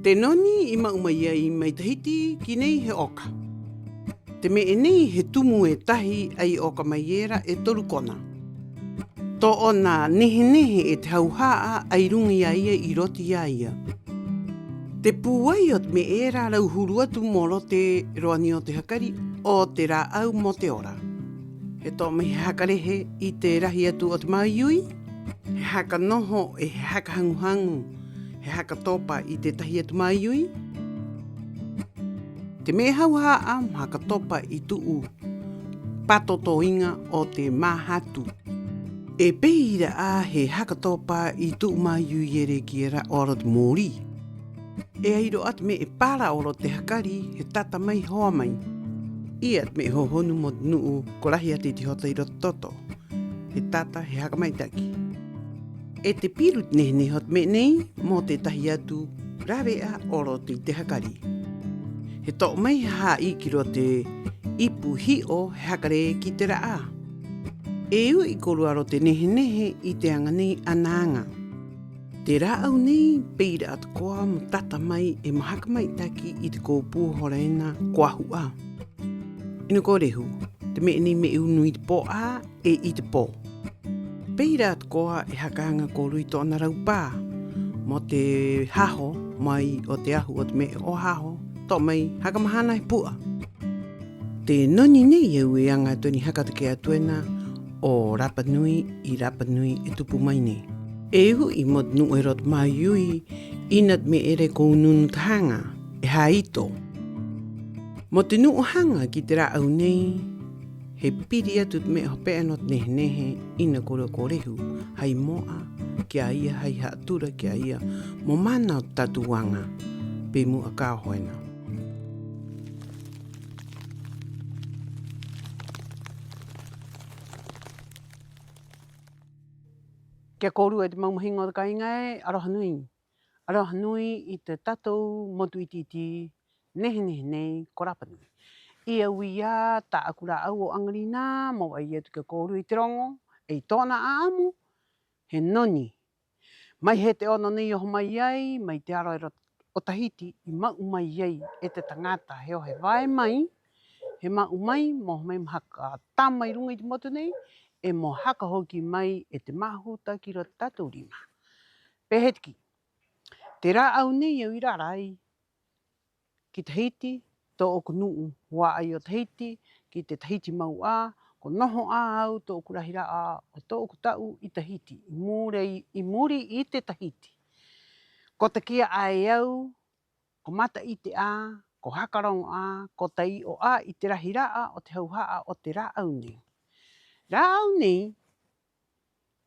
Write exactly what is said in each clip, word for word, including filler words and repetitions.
Te noni i ma'u mai ai mai Tahiti ki nei he 'oka. Te me'e nei he tumu e tahi, 'ai 'oka mai era e toru kona. Tō'ona nehe-nehe e te hauha'a 'ai ruŋa i a ia, 'i roto i a ia. Te pūai o te me'e era rauhuru atu mo roto i te roa nei o te hakari o te rā'au mo te ora. He to'o mai he haka rehe i te rahi atu o te māui-ui, he haka noho 'e he haka haŋu-haŋu, he haka topa i te tahi atu māui-ui. Te me'e hauha'a mo haka topa i tu'u pato tō iŋa o te māhatu. 'E pē ira 'ā he haka topa i tu'u māui-ui era ki a rāua o roto te mōrī. E ai rō 'ā te me'e para o roto te hakari, he tata mai, hoa mai. 'Ī 'ā te me'e hōhonu mo te nu'u ko rahi atu i te hota 'i roto i te toto. He tata, he haka ma'itaki. 'E te piru te nehe-nehe o te me'e nei mo te tahi atu rāve'a o roto i te hakari. He to'o mai hā'i ki roto te ipu hi'o, he haka rē ki te ra'ā. E u'i kōrua a roto te nehe-nehe i te aŋa nei ana aŋa. Te rā'au nei, pē ira 'ā tako'a mo tata mai 'e mo haka ma'itaki i te kōpū hora ena ko ahu 'ā. 'Ina ko rehu, te me'e nei me'e unu i te pō'ā 'e i te pō. Pē ira 'ā tako'a e haka aŋa kōrua i tō'ona raupā mo te haho mai o te ahu o te me'e o haho, to'o mai haka mahana he pu'a. Te noni nei a au e aŋa atu ena, i haka take'a atu ena o Rapa Nui, 'i Rapa Nui e tupu mai nei. E u'i mo te nu'u era o te māui-ui, 'ina te me'e era e ko unu-unu tahaŋa, e hāito. Mo te nu'u haŋa ki te rā'au nei, he piri atu te me'e hope'a nō te nehe-nehe, 'ina kōrua ko rehu hai mo'a ki a ia, hai ha'atura ki a ia mo mana o te tātou aŋa pē mu'a ka oho ena. Ki a kōrua e te mau mahiŋo o te kāiŋa ē, 'aroha nui. 'Aroha nui i te tātou motu 'iti-'iti nehe-nehe nei ko Rapa Nui. 'Ī a au i a tā'aku rā'au o 'aŋarinā mo va'ai atu ki a kōrua i te roŋo 'e i tō'ona 'a'amu he noni. Mai hē te 'ono nei i oho mai ai, mai te ara era o Tahiti i ma'u mai ai e te taŋata he oho e vae mai, he ma'u mai mo oho mai mo haka tama 'i ruŋa i te motu nei 'e mo haka hoki mai e te mahuta ki roto i te tātou rima. Pē hē te kī, te rā'au nei a au i rara ai ki Tahiti, tō'oku nu'u hua'ai o Tahiti, ki te Tahiti mau 'ā, ko noho 'ā a au tō'oku rahi ra'a o tō'oku ta'u 'i Tahiti, 'i muri, 'i muri i te Tahiti. Ko take'a 'ā e au, ko mata'ite 'ā, ko haka roŋo 'ā, ko tai'o 'ā i te rahi ra'a o te hauha'a o te rā'au nei. Rā'au nei,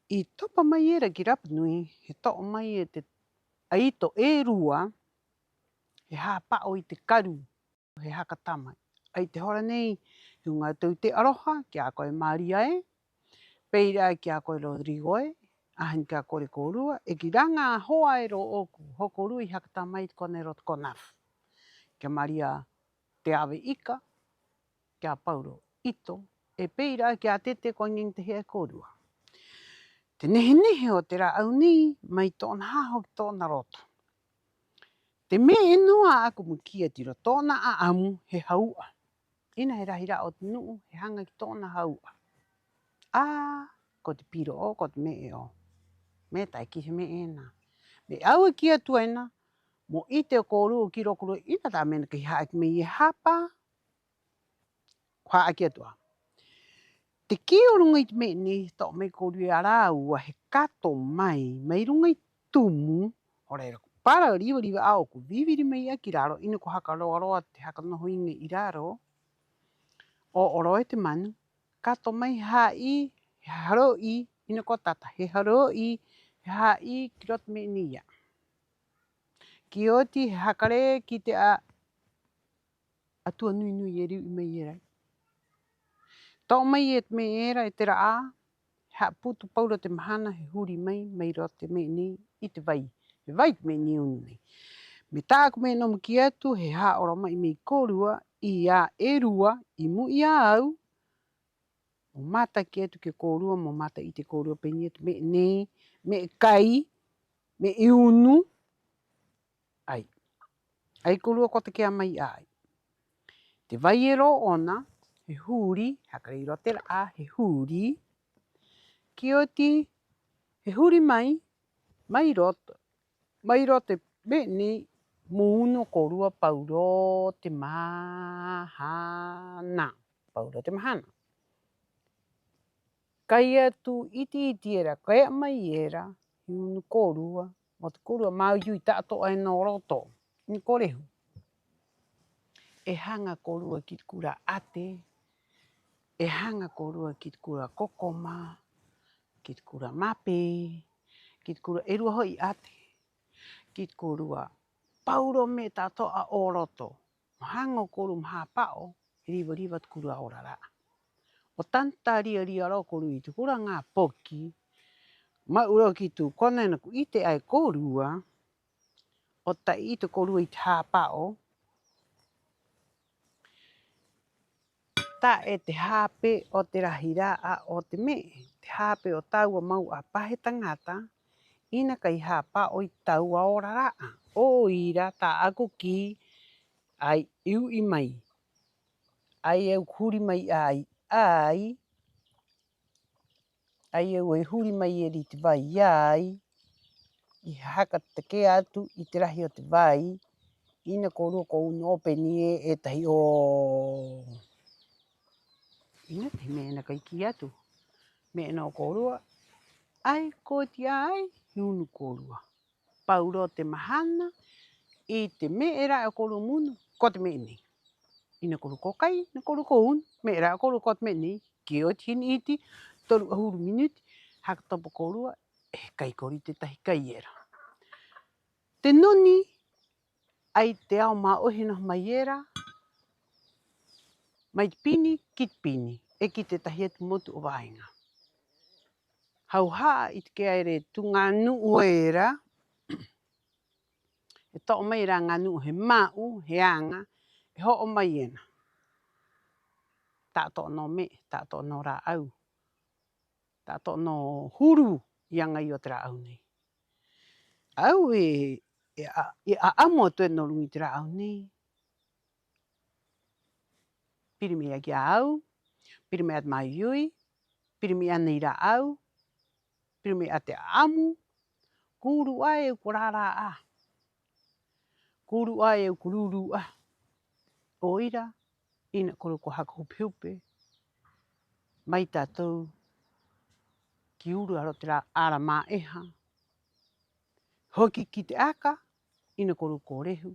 i topa mai era ki Rapa Nui, he to'o mai e te 'aito e rua, he hāpa'o i te karu, he haka tama. 'Ai te hora nei, he uŋa atu i te 'aroha ki a koe Maria ē, pē ira ki a koe Rodrigo ē, 'āhani ka kore kōrua, e ki rā ŋā hoa era ō'oku, hoko rua i haka tama i te kona era o te CONAF. Ki a Maria Te Ave Ika, ki a Pauro Ito, 'e pē ira ki a Tete, ko aŋi-aŋi tahi 'ā e kōrua. Te nehe-nehe o te rā'au nei, mai tō'ona haho ki tō'ona roto. Te me'e nō 'ā'aku mo kī atu era, tō'ona 'a'amu he hau'a. 'Ina he rahi ra'a o te nu'u, he haŋa ki tō'ona hau'a. 'Ā, ko te piro 'ō, ko te me'e 'ō. Me'e ta'e kī he me'e ena. Me'e a au e kī atu ena, mo 'ite o kōrua o kī rō kōrua, 'ina ta'a me'e ena, ka ha'aki mai e hapa, ko ha'aki atu 'ā. Te kī o ruŋa i te me'e nei, he to'o mai kōrua i a rāua, he kato mai, mai ruŋa i te tumu, hora era ko para riva-riva 'ā 'o ko viviri mai 'ā ki raro, 'ina ko haka roa-roa te haka noho iŋa 'i raro, 'o-'oro e te manu, kato mai, hā'ī, he haro'i, 'ina ko tata, he haro'i, he hā'ī ki roto te me'e nei 'ā. Ki oti he haka rē ki te 'ā 'atua nui-nui e riu-riu mai era. To'o mai e te me'e era, e te ra'ā, he ha'aputu paurō te mahana, he huri mai, mai roto te me'e nei i te vai. He vai te me'e nei unu nei. Me'e ta'aku me'e nō mo kī atu, he ha'aoroma'i mai kōrua i a e rua, 'i mu'a i a au, mo mata'aki atu ki a kōrua, mo mata'ite kōrua pē nei ē: te me'e nei, me'e kai, me'e unu. 'Ai. 'Ai kōrua ko take'a mai 'ā. Te vai era ō'ona, he huri, haka riro atu era 'ā, he huri. Ki oti, he huri mai, mai roto, mai roto te me'e nei, mo unu o kōrua paurō te mahana. Paurō te mahana. Kai atu 'iti-'iti era, kai mai era, he unu kōrua, mo te kōrua māui-ui ta'ato'a ena o roto, 'ina ko rehu. E haŋa kōrua ki te kōrua 'ate, e haŋa kōrua ki te kōrua kokoma, ki te kōrua mape, ki te kōrua, e rua ho'i 'ate, ki te kōrua paurō me'e ta'ato'a o roto. Mo haŋa o kōrua mo hāpa'o, he riva-riva te kōrua orara'a. 'O tano taria-ria rō kōrua i te kōrua ŋā poki, ma'u rō ki tū kona ena ko 'ite 'ā e kōrua, 'o ta'e 'ite kōrua i te hāpa'o, ta'e te hāpa'o te rahi ra'a o te me'e, te hāpa'o tāua mau 'ā pa he taŋata, 'ina kai hāpa'o i tāua orara'a. 'O ira tā'aku kī, 'ai e u'i mai, 'ai e au ko huri mai 'ā, 'ai, 'ai e au e huri mai era i te vai 'ā, i haka take'a atu i te rahi o te vai, 'ina kōrua ko unu 'ōpeni ē, e tahi 'ō. 'Ina te me'e ena kai kī atu. Me'e ena o kōrua, 'ai ko oti 'ā, 'ai, he unu kōrua. Paurō te mahana, i te me'e ra'e o kōrua mo unu, ko te me'e nei. 'Ina kōrua ko kai, 'ina kōrua ko unu, me'e ra'e o kōrua ko te me'e nei. Ki oti hina 'iti, toru 'ahuru minuti, haka topa kōrua, e kai kōrua i te tētahi kai era. Te noni, 'ai te ao mā'ohi e noho mai era, mai te pini ki te pini, 'e ki te tētahi atu motu o vāeŋa. Hauha'a i take'a era e tū ŋā nu'u era, e to'o mai era ŋā nu'u he ma'u, he aŋa, e ho'o mai ena. Ta'ato'a nō me'e, ta'ato'a nō rā'au, ta'ato'a nō huru i aŋa ai o te rā'au nei. A au e, e a, e 'a'amu atu ena o ruŋa i te rā'au nei. Piri mai 'ā ki a au, piri mai 'ā te māui-ui, piri mai 'ā nei rā'au, piri mai 'ā te 'a'amu, ko uru 'ā e au ko rā-rā 'ā. Ko uru 'ā e au ko rū-rū 'ā. 'O ira, 'ina kōrua ko haka hupe-hupe mai tātou ki uru a roto i te ara mā'eha. Hoki ki te aka, 'ina kōrua ko rehu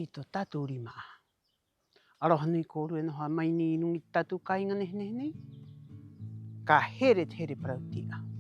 i tō tātou rima 'ā. Aroha nui kōrua e noho mai nei 'i ruŋa i te tātou kāiŋa nehe-nehe nei. Ka here te here parauti'a.